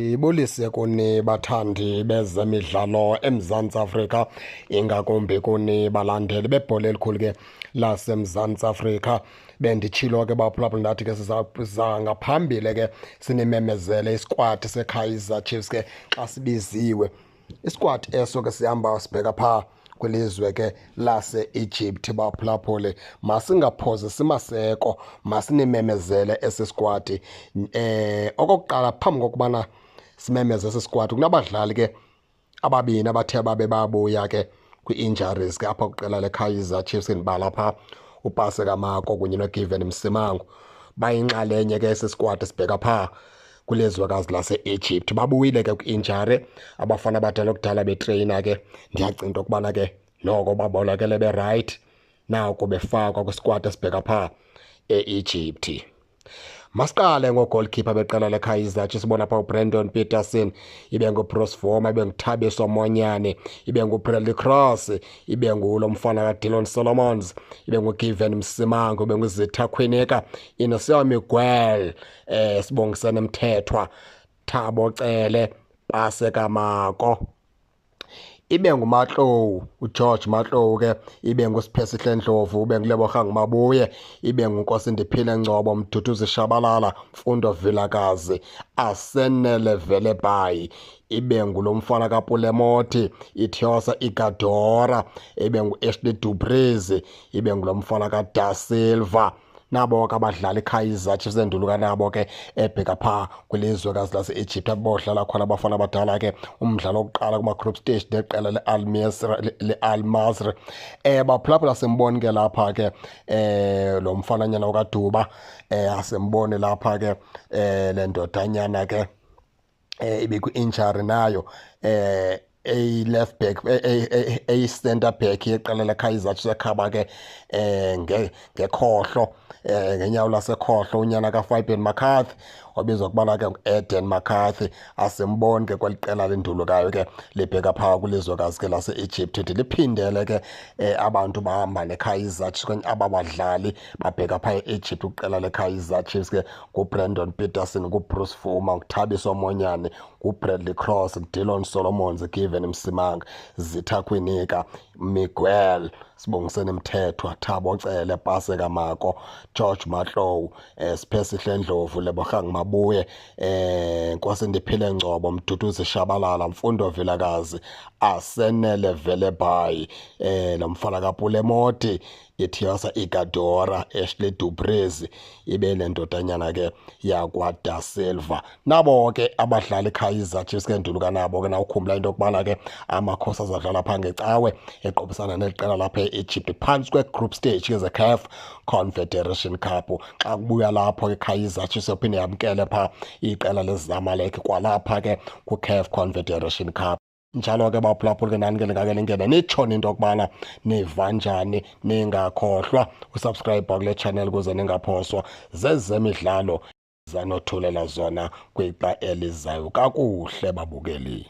Ndibulise kuni bathandi bezemidlalo eMzantsi Afrika, ingakumbi kuni balandeli bebhola elikhulu ke laseMzantsi Afrika. Benditshilo ke baphulaphula ndathi ke siza ngaphambili ke sinimemezele isikwati seKaizer Chiefs ke xa sibiziwe. Isikwati eso ke sihamba sibheka phaa kwilizwe ke lase-Egypt baphulaphuli. Masingaphozi simaseko, masinimemezele esi sikwati. Okokuqala phambi kokubana simemeze esi sikwati kunabadlali ke ababini abathe babe babuya ke kwi-injuries ke apha kwiqela leKaizer Chiefs. Ndibala phaa uPaseka Mako kunye noGiven Msimango, bayinxalenye ke esi sikwati sibheka phaa kwilizwekazi lase-Egypt. Babuyile ke kwi-injury abafana abadala kudala betreyina ke, ndiyacinga into yokubana ke noko babonakele berayithi nako befakwa kwisikwati esibheka phaa e-Egypt. Masiqale ngogoalkeeper beqela leKaizer Chiefs. Sibona phaa uBrandon Petersen, ibe nguBruce Bvuma, ibe nguThabiso Monyane, ibe nguBradley Cross, ibe ngulo mfana kaDillon Solomons, ibe nguGiven Msimango, ibe nguZitha Kwinika, Inacio Miguel, Sibongiseni Mthethwa, Thabo Cele, Paseka Mako, ibe nguMatlou, uGeorge Matlou ke, ibe nguSiphesihle Ndlovu, ube nguLebogang Mabuye, ibe nguNkosindiphile Ngcobo, Mduduzi Shabalala, Mfundo Vilakazi, Asenele Velebayi, ibe ngulo mfana kaPulemoti, Ithiosa Igadora, ibe ngu-Ashley Du Preez, ibe ngulo mfana kaDa Silva. Nabo ke abadlali iKaizer Chiefs enduluka nabo ke ebheka phaa kwilizwekazi lase-Egypt abodlala khona abafana abadala ke umdlalo wokuqala kuma-group stage neqela le-Al Masry. Baphulaphula simboni ke lapha ke lo mfananyana okaDuba, asimboni lapha ke le ndodanyana ke ibikwi-injury nayo, eyi-left back, eyi-center back yeqela leKaizer Chiefs, ekhaba ke ngekhohlo, ngenyawo lasekhohlo, unyana kaFabian McCarthy obizwa kubana ke ngu-Eden McCarthy. Asimboni ke kweli qela lindulukayo ke libheka phaa kwilizwekazi ke lase-Egypt. Liphindele ke abantu bahamba neKaizer Chiefs okanye aba badlali babheka phaa e-Egypt kwiqela leKaizer Chiefs ke nguBrandon Petersen, nguBruce Bvuma, nguThabiso Monyane, nguBradley Cross, nguDillon Solomons, Given Msimanga, Zitha Kwinika, Miguel, Sibongiseni Mthethwa, Thabo Cele, Paseka Mako, George Matlou, Siphesihle Ndlovu, Lebogang Mabuye, Nkosindiphile Ngcobo, Mduduzi Shabalala, Mfundo Vilakazi, Asenele Velebayi, lo mfana kaPulemoti, Ithiosa Igadora, Ashley Du Preez, ibe nendodanyana ke yakwa Da Silva. Nabo ke abadlali Kaizer Chiefs ke nduluka nabo ke. Nawukhumbula into yokubana ke amakhosi azadlala phaa ngecawe eqobisana neqela lapha e-Egypt phantsi kwe-group stage ke ze-CAF Confederation Cup. Xa kubuya lapho ke Kaizer Chiefs yophinde yamkele phaa iqela leZamalek kwalapha ke ku-CAF Confederation Cup. Njalo ke baphulaphula ke nani ke ningake ningene nitshone into yokubana niva njani, ningakhohlwa usubscribe kule channel ukuze ningaphoswa zezemidlalo zanothulela zona kwixa elizayo. Kakuhle babukeli.